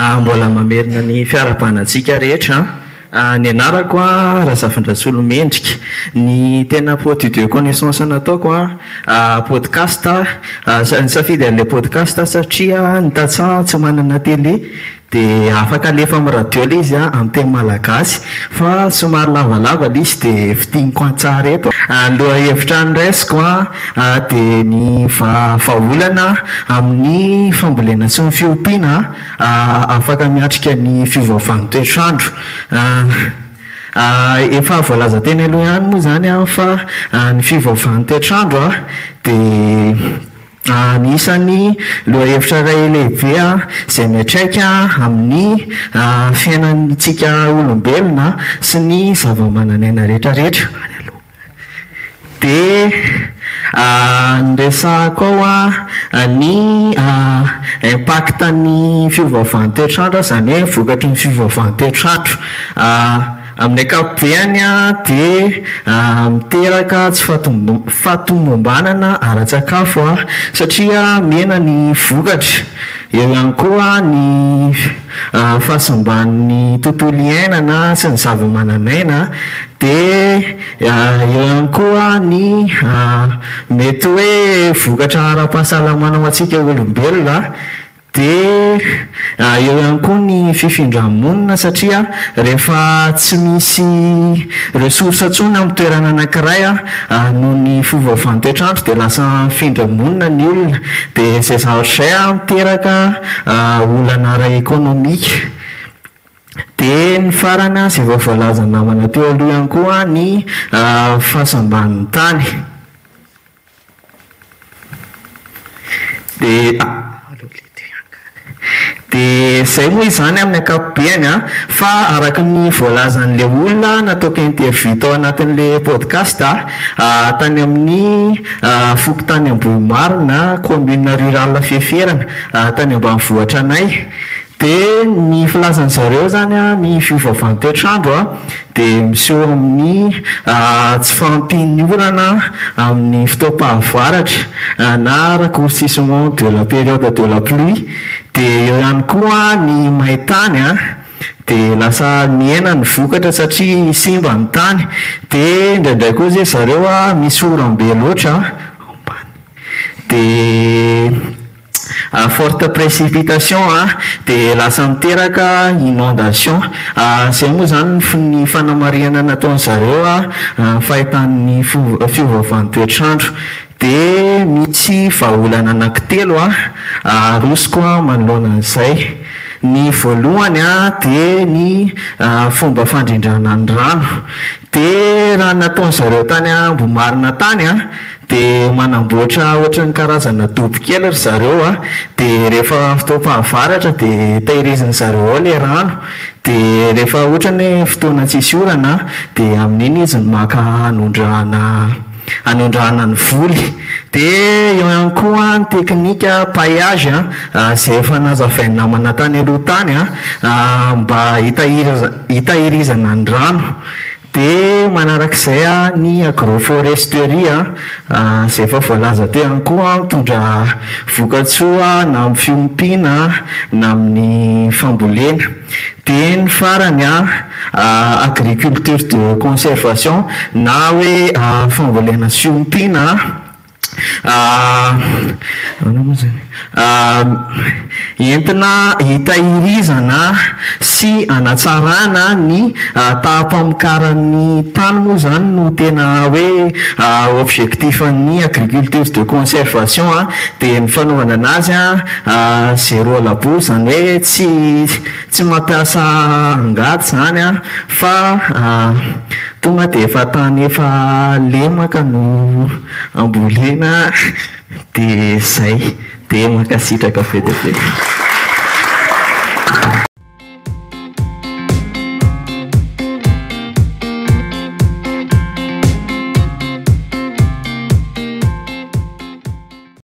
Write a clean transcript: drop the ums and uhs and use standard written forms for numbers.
Mbola mamerina ny fiarahabana antsika rehetra an. Ny anarako an, Razafindrasolo Mendrika. Ny tena produit de connaissance nataoko an, podcast. Nisafidy an'ilay podcast satria ny tantsaha tsy manana télé. Dia afaka alefa amin'ny radio ilay izy an, amin'ny teny malagasy, fa somary lavalava ilay izy dia fintiniko an-tsary eto. Ny lohahevitra noraisiko an, dia ny vahaolana amin'ny fambolena sy ny fiompiana afaka miatrika ny fiovaovan'ny toetr'andro. Efa voalaza teny aloha ihany moa izany an, fa ny fiovaovan'ny toetr'andro an, dia. Anisan'ny lohahevitra iray lehibe izay miantraika amin'ny fiainantsika olombelona sy ny zavamananaina rehetrarehetra. Dia ny resahako ao ny impact-n'ny fiovaovan'ny toetr'andro, izany hoe vokatry ny fiovaovan'ny toetr'andro. Amin'ny ankapobeny dia miteraka tsy fahatomombanana ara-tsakafo satria mihena ny vokatra, eo ihany koa ny fahasimban'ny tontolo iainana sy ny zavamananaina, dia eo ihany koa ny mety hoe vokatra ara-pahasalamana ho antsika olombelona. Dia eo ihany koa ny fifindra-monina satria rehefa tsy misy ressource intsony amin'ny toerana anankiray noho ny fiovaovan'ny toetr'andro dia lasa mifindra monina ny olona. Dia izay zavatra izay miteraka olana ara-ekonomika. Dia ny farany izay efa voalazan'ny namana teo aloha ihany koa ny fahasamban'ny tany. Dia dia izay moa izany amin'ny ankapobeny an, fa araka ny voalazan'ilay olona nataoko interview tao anatin'ilay podcast an, tany amin'ny fokontany Ambohimarina, commune rurale Fieferana, tany ambanivohitra anay, Dia ny filazan-dry zareo izany an, ny fiovaovan'ny toetr'andro an, dia miseho amin'ny tsy fahampian'ny orana amin'ny fotoam-pahavaratra na raccourcissement de la période de la pluie. Dia eo ihany koa ny main-tany an, dia lasa mihena ny vokatra satria simba ny tany. Dia indraindray koa ry zareo an, misy oram-be loatra ambany. Dia. Forte précipitation dia lasa miteraka inondation. Izay moa izany ny fanamarihana nataon-dry zareo ny fahitan'ny fiovaovan'ny toetr'andro. Dia misy vahaolana anankitelo arosoko manoloana an'izay. Ny voalohany dia ny fomba fandrindrana ny rano. Dia raha ny nataon-dry zareo tany Ambohimarina tany Dia manamboatra ohatran'ny karazana dobo kely ry zareo a, dia rehefa fotoam-pahavaratra dia tahirizin-dry zareo ao ilay rano, dia rehefa ohatra ny hoe fotoana tsisy orana dia amin'iny izy no maka hanondrahana hanondrahana ny voly. Dia eo ihany koa ny teknika paillage a, izay efa nazavain'ny namana tany aloha tany a, mba hitahiriza- hitahirizana ny rano. Dia manarak'izay ny agroforesterie izay efa voalaza teo ihany koa mitondra vokatsoa na amin'ny fiompiana na amin'ny fambolena. Dia ny farany agriculture de conservation na hoe fambolena sy fiompiana. Ahoana moa izany? Entina hitahirizana sy hanatsarana ny taham-pamokaran'ny tany moa izany no tena hoe objectif-n'ny agriculture de conservation dia ny fanaovana anazy zéro labour izany hoe tsy tsy mampiasa angady izany fa Tonga dia efa tany efa lemaka no ambolena dia zay, dia mankasitraka be dia be.